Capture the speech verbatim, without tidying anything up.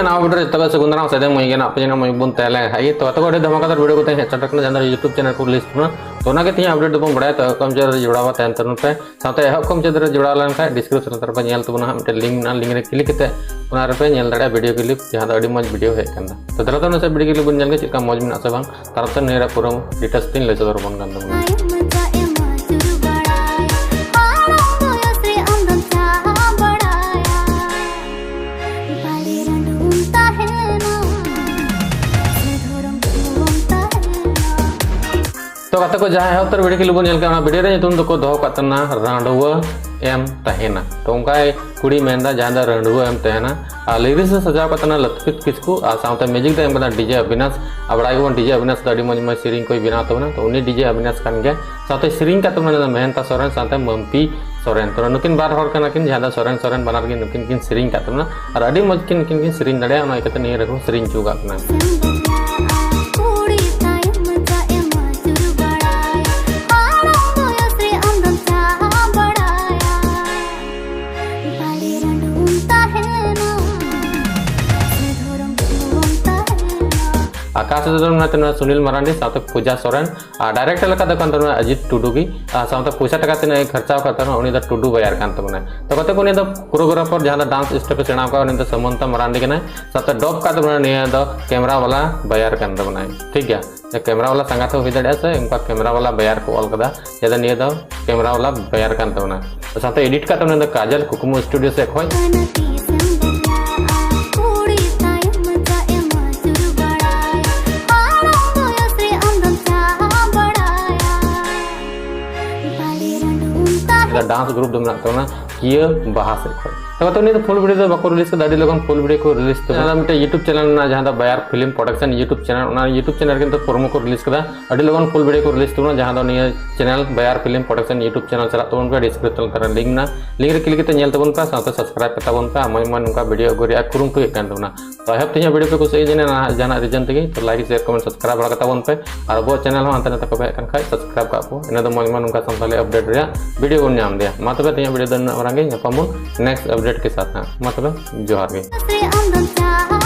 ᱱᱟᱣᱟ video ᱨᱮ ᱡᱚᱛᱚ ᱠᱚ ᱥᱟᱹᱜᱩᱱ ᱫᱟᱨᱟᱢ, ᱥᱮᱫᱮ ᱢᱚᱡᱽ ᱜᱮ ᱱᱟᱜ ᱯᱮ ᱡᱮᱱᱚ ᱢᱚᱡᱽ ᱵᱚᱱ ᱛᱟᱦᱮᱸ ᱞᱮᱱ ᱠᱷᱟᱡ ᱜᱮ᱾ ᱛᱚ ᱟᱛᱳ ᱠᱚ ᱟᱹᱰᱤ ᱫᱷᱟᱢᱟᱠᱟᱫᱟᱨ video ᱠᱚᱛᱮ ᱦᱮᱡ ᱥᱮᱴᱮᱨ ᱠᱟᱱᱟ, ᱡᱟᱦᱟᱸ ᱫᱚ YouTube channel ᱠᱚ release ᱛᱟᱵᱚᱱᱟ᱾ ᱛᱚ ᱚᱱᱟᱜᱮ ᱛᱮᱦᱮᱧ update ᱫᱚᱵᱚᱱ ᱵᱟᱲᱟᱭᱟ᱾ ᱛᱚ ᱮᱦᱚᱵ ᱠᱷᱚᱱ ᱢᱩᱪᱟᱹᱫ ᱫᱷᱟᱹᱨᱤᱡ ᱡᱚᱲᱟᱣ ᱛᱟᱦᱮᱱ ᱛᱟᱵᱚᱱ ᱯᱮ, ᱥᱟᱶᱛᱮ ᱮᱦᱚᱵ ᱠᱷᱚᱱ ᱢᱩᱪᱟᱹᱫ ᱫᱷᱟᱹᱨᱤᱡ ᱡᱚᱲᱟᱣ ᱞᱮᱱᱠᱷᱟᱡ description ᱨᱮ ᱯᱮ ᱧᱮᱞ ᱛᱟᱵᱚᱱᱟ ᱦᱟᱸᱜ ᱢᱤᱫᱴᱮᱱ link ᱢᱮᱱᱟᱜᱼᱟ, link ᱨᱮ click ᱠᱟᱛᱮ ᱚᱱᱟ ᱨᱮᱯᱮ ᱧᱮᱞ ᱫᱟᱲᱮᱭᱟᱜᱼᱟ video clip, ᱡᱟᱦᱟᱸ ᱫᱚ ᱟᱹᱰᱤ ᱢᱚᱡᱽ video ᱦᱮᱡ ᱠᱟᱱᱟ᱾ ᱛᱚ ᱫᱮᱞᱟ ᱛᱚ ᱱᱟᱥᱮ video clip ᱵᱚᱱ ᱧᱮᱞ ᱜᱮ ᱪᱮᱫ ᱞᱮᱠᱟ ᱢᱚᱡᱽ ᱢᱮᱱᱟᱜᱼᱟ ᱥᱮ ᱵᱟᱝ᱾ ᱛᱟᱨᱯᱚᱨ ᱱᱤᱭᱟᱹ ᱨᱮ ᱯᱩᱨᱟᱹ details ᱛᱤᱧ ᱞᱟᱹᱭ ᱥᱚᱫᱚᱨ ᱟᱵᱚᱱ ᱠᱟᱱ ᱛᱟᱵᱚᱱᱟ᱾ ᱟᱭᱩᱵ ᱢᱟᱡᱟ ᱮᱢᱟ ᱪᱩᱨ ᱵᱟᱲᱟᱭᱟ, ᱦᱟᱲᱟᱢ ᱵᱚᱭᱚᱥ ᱨᱮ ᱟᱢᱫᱚᱢ ᱪᱟᱦᱟ ᱵᱟᱲᱟᱭᱟ᱾ ᱵᱟᱲᱮ ᱨᱟᱹᱰᱩᱢ ᱛᱟᱦᱮᱱᱟ, ᱥᱮ ᱫᱷᱚᱨᱚᱢ ᱠᱩᱞᱩᱢ ᱛᱟᱦᱮᱱᱟ᱾ ᱛᱚ ᱜᱟᱛᱮ ᱠᱚ, ᱡᱟᱦᱟᱸ ᱮᱦᱚᱵ ᱩᱛᱟᱹᱨ video clip ᱵᱚᱱ ᱧᱮᱞ ᱠᱮᱫᱟ, ᱚᱱᱟ video ᱨᱮ ᱧᱩᱛᱩᱢ ᱫᱚᱠᱚ ᱫᱚᱦᱚ ᱠᱟᱜ ᱛᱟᱦᱮᱱᱟ ᱨᱟᱺᱰᱣᱟᱹ ᱮᱢ ᱛᱟᱦᱮᱱᱟ᱾ ᱛᱚ ᱚᱱᱠᱟᱭ ᱠᱩᱲᱤ ᱢᱮᱱᱫᱟ, ᱡᱟᱦᱟᱸ ᱫᱚ ᱨᱟᱺᱰᱣᱟᱹ ᱮᱢ ᱛᱟᱦᱮᱱᱟ᱾ ᱟᱨ lyrics ᱮ ᱥᱟᱡᱟᱣ ᱠᱟᱜ ᱛᱟᱦᱮᱱᱟ ᱞᱚᱛᱯᱤᱛ ᱠᱤᱥᱠᱩ, ᱟᱨ ᱥᱟᱶᱛᱮ music ᱫᱚ ᱮᱢ ᱠᱟᱫᱟ DJ ᱚᱵᱤᱱᱟᱥ᱾ ᱟᱨ ᱵᱟᱲᱟᱭ ᱜᱮᱵᱚᱱ DJ ᱚᱵᱤᱱᱟᱥ ᱫᱚ ᱟᱹᱰᱤ ᱢᱚᱡᱽ ᱢᱚᱡᱽ ᱥᱮᱨᱮᱧ ᱠᱚᱭ ᱵᱮᱱᱟᱣ ᱛᱟᱵᱚᱱᱟ᱾ ᱛᱚ ᱩᱱᱤ DJ ᱚᱵᱤᱱᱟᱥ ᱠᱟᱱ ᱜᱮᱭᱟ᱾ ᱥᱟᱶᱛᱮ ᱥᱮᱨᱮᱧ ᱠᱟᱜ ᱛᱟᱵᱚᱱᱟ ᱢᱮᱦᱮᱱᱛᱟ ᱥᱚᱨᱮᱱ ᱥᱟᱶᱛᱮ ᱢᱟᱢᱯᱤ ᱥᱚᱨᱮᱱ᱾ ᱛᱚ ᱱᱩᱠᱤᱱ ᱵᱟᱨ ᱦᱚᱲ ᱠᱟᱱᱟ ᱠᱤᱱ, ᱡᱟᱦᱟᱸ ᱫᱚ ᱥᱚᱨᱮᱱ ᱥᱚᱨᱮᱱ ᱵᱟᱱᱟᱨ ᱜᱮ ᱱᱩᱠᱤᱱ ᱠᱤᱱ ᱥᱮᱨᱮᱧ ᱠᱟᱜ ᱛᱟᱵᱚᱱᱟ᱾ ᱟᱨ ᱟᱹᱰᱤ ᱢᱚᱡᱽ ᱠᱤᱱ, ᱱᱩᱠᱤᱱ ᱠᱤᱱ ᱥᱮᱨᱮᱧ ᱫᱟᱲᱮᱭᱟᱜᱼᱟ, ᱚᱱᱟ ᱤᱭᱠᱟᱹᱛᱮ ᱱᱤᱭᱟᱹ ᱨᱮᱠᱚ ᱥᱮᱨᱮᱧ ᱦᱚᱪᱚ ᱠᱟᱜ ᱠᱟᱱᱟ᱾ ᱠᱩᱲᱤ ᱛᱟᱭᱚᱢ ᱢᱚᱪᱟ ᱮᱢᱟ ᱪᱩᱨ ᱵᱟᱲᱟᱭᱟ, ᱦᱟᱲᱟᱢ ᱵᱚᱭᱚᱥ ᱨᱮ ᱟᱢᱫᱚᱢ ᱪᱟᱦᱟ ᱵᱟᱲᱟᱭᱟ᱾ ᱵᱟᱲᱮ ᱨᱟᱹᱰᱩᱢ ᱛᱟᱦᱮᱱᱟ, ᱥᱮ ᱫᱷᱚᱨᱚᱢ ᱠᱩᱞᱩᱢ ᱛᱟᱦᱮᱱᱟ᱾ ᱟᱠᱟᱥ ᱨᱮᱫᱚ ᱢᱮᱱᱟᱭ ᱛᱟᱵᱚᱱᱟ ᱥᱩᱱᱤᱞ ᱢᱟᱨᱟᱱᱰᱤ ᱥᱟᱶᱛᱮ ᱯᱩᱡᱟ ᱥᱚᱨᱮᱱ᱾ ᱟᱨ director ᱞᱮᱠᱟ ᱫᱚ ᱠᱟᱱ ᱛᱟᱵᱚᱱᱟ ᱟᱡᱤᱛ ᱴᱩᱰᱩ ᱜᱮ᱾ ᱟᱨ ᱥᱟᱶᱛᱮ ᱯᱚᱭᱥᱟ ᱴᱟᱠᱟ ᱛᱤᱱᱟᱹᱜ ᱮ ᱠᱷᱚᱨᱪᱟᱣ ᱟᱠᱟᱫ ᱛᱟᱵᱚᱱᱟ, ᱩᱱᱤ ᱫᱚ ᱴᱩᱰᱩ ᱵᱟᱭᱟᱨ ᱠᱟᱱ ᱛᱟᱵᱚᱱᱟᱭ᱾ ᱛᱚ ᱜᱟᱛᱮ ᱠᱚ, ᱩᱱᱤ ᱫᱚ choreographer ᱡᱟᱦᱟᱸ ᱫᱚ dance step ᱮ ᱥᱮᱬᱟ ᱟᱠᱟᱫ, ᱩᱱᱤ ᱫᱚ ᱥᱟᱢᱚᱱᱛᱟ ᱢᱟᱨᱟᱱᱰᱤ ᱠᱟᱱᱟᱭ᱾ ᱥᱟᱶᱛᱮ ᱰᱚᱵ ᱠᱟᱜ ᱛᱟᱵᱚᱱᱟ ᱱᱤᱭᱟᱹ ᱫᱚ camera ᱵᱟᱞᱟ ᱵᱟᱭᱟᱨ ᱠᱟᱱ ᱛᱟᱵᱚᱱᱟᱭ, ᱴᱷᱤᱠ ᱜᱮᱭᱟ᱾ ᱡᱮ camera ᱵᱟᱞᱟ ᱥᱟᱸᱜᱟᱛ ᱦᱚᱸ ᱦᱩᱭ ᱫᱟᱲᱮᱭᱟᱜᱼᱟ ᱥᱮ ᱚᱱᱠᱟ camera ᱵᱟᱞᱟ ᱵᱟᱭᱟᱨ ᱠᱚ ᱚᱞ ᱠᱟᱫᱟ, ᱡᱮ ᱱᱤᱭᱟᱹ ᱫᱚ camera ᱵᱟᱞᱟ ᱵᱟᱭᱟᱨ ᱠᱟᱱ ᱛᱟᱵᱚᱱᱟ᱾ ᱥᱟᱶᱛᱮ edit ᱠᱟᱜ ᱛᱟᱵᱚᱱᱟ ᱫᱚ ᱠᱟᱡᱚᱞ ᱠᱩᱠᱢᱩ studio ᱥᱮᱫ ᱠᱷᱚᱱ᱾ ᱠᱟᱱᱟ ᱛᱤᱥᱮᱢ ᱵᱟᱯᱞᱟᱜᱼᱟ? ᱠᱩᱲᱤ ᱛᱟᱭᱚᱢ ᱢᱚᱪᱟ ᱮᱢᱟ ᱪᱩᱨ ᱵᱟᱲᱟᱭᱟ, ᱦᱟᱲᱟᱢ ᱵᱚᱭᱚᱥ ᱨᱮ ᱟᱢᱫᱚᱢ ᱪᱟᱦᱟ ᱵᱟᱲᱟᱭᱟ᱾ ᱵᱟᱲᱮ ᱨᱟᱹᱰᱩᱢ ᱛᱟᱦᱮᱱᱟ᱾ Dance group ᱫᱚ ᱢᱮᱱᱟᱜ ᱛᱟᱵᱚᱱᱟ ᱠᱤᱭᱟᱹ ᱵᱟᱦᱟ ᱥᱮᱫ ᱠᱷᱚᱱ᱾ ᱛᱚᱵᱮ ᱛᱚ ᱱᱤᱭᱟᱹ ᱫᱚ full video ᱫᱚ ᱵᱟᱠᱚ release ᱠᱟᱫᱟ, ᱟᱹᱰᱤ ᱞᱚᱜᱚᱱ full video ᱠᱚ release ᱛᱟᱵᱚᱱᱟ᱾ ᱟᱨ ᱢᱤᱫᱴᱮᱱ YouTube channel ᱢᱮᱱᱟᱜᱼᱟ, ᱡᱟᱦᱟᱸ ᱫᱚ ᱵᱟᱭᱟᱨ film production YouTube channel, ᱚᱱᱟ YouTube channel ᱨᱮ ᱠᱤᱱᱛᱩ promo ᱠᱚ release ᱠᱟᱫᱟ᱾ ᱟᱹᱰᱤ ᱞᱚᱜᱚᱱ full video ᱠᱚ release ᱛᱟᱵᱚᱱᱟ, ᱡᱟᱦᱟᱸ ᱫᱚ ᱱᱤᱭᱟᱹ channel ᱵᱟᱭᱟᱨ film production YouTube channel ᱪᱟᱞᱟᱜ ᱛᱟᱵᱚᱱ ᱯᱮ, description ᱞᱟᱛᱟᱨ ᱨᱮ link ᱢᱮᱱᱟᱜᱼᱟ, link ᱨᱮ click ᱠᱟᱛᱮ ᱧᱮᱞ ᱛᱟᱵᱚᱱ ᱯᱮ, ᱥᱟᱶᱛᱮ subscribe ᱠᱟᱛᱟ ᱵᱚᱱ ᱯᱮ᱾ ᱟᱨ ᱢᱚᱡᱽ ᱢᱚᱡᱽ ᱱᱚᱝᱠᱟ video ᱟᱹᱜᱩ ᱨᱮᱭᱟᱜ ᱠᱩᱨᱩᱢᱩᱴᱩᱭᱮᱫ ᱠᱟᱱ ᱛᱟᱵᱚᱱᱟ᱾ ᱛᱚ I hope ᱛᱮᱦᱮᱧᱟᱜ video ᱯᱮ ᱠᱩᱥᱤᱭᱟᱜᱼᱟ, ᱡᱟᱹᱱᱤᱡ ᱱᱟᱦᱟᱜ ᱡᱟᱦᱟᱱᱟᱜ reason ᱛᱮᱜᱮ᱾ ᱛᱚ like, share, comment, subscribe ᱵᱟᱲᱟ ᱠᱟᱛᱟ ᱵᱚᱱ ᱯᱮ᱾ ᱟᱨ ᱟᱵᱚᱣᱟᱜ channel ᱦᱚᱸ ᱦᱟᱱᱛᱮ ᱱᱟᱛᱮ ᱠᱚ ᱵᱮᱦᱮᱜ ᱠᱟᱱ ᱠᱷᱟᱡ subscribe ᱠᱟᱜ ᱠᱚ, ᱤᱱᱟᱹ ᱫᱚ ᱢᱚᱡᱽ ᱢᱚᱡᱽ ᱱᱚᱝᱠᱟ ᱥᱟᱱᱛᱟᱲᱤ update ᱨᱮᱭᱟᱜ video ᱵᱚᱱ ᱧᱟᱢ ᱤᱫᱤᱭᱟ᱾ ᱢᱟ ᱛᱚᱵᱮ ᱛᱮᱦᱮᱧᱟᱜ video ᱫᱚ ᱱᱩᱱᱟᱹᱜ ᱢᱟᱨᱟᱝ ᱜᱮ, ᱧᱟᱯᱟᱢ ᱵᱚᱱ next update᱾ ᱰᱮᱴ ᱠᱮ ᱥᱟᱛᱷ ᱦᱟᱸᱜ᱾ ᱢᱟ ᱛᱚᱵᱮ, ᱡᱚᱦᱟᱨ ᱜᱮ᱾ ᱥᱮ ᱟᱢ ᱫᱚᱢ ᱪᱟᱦᱟᱣ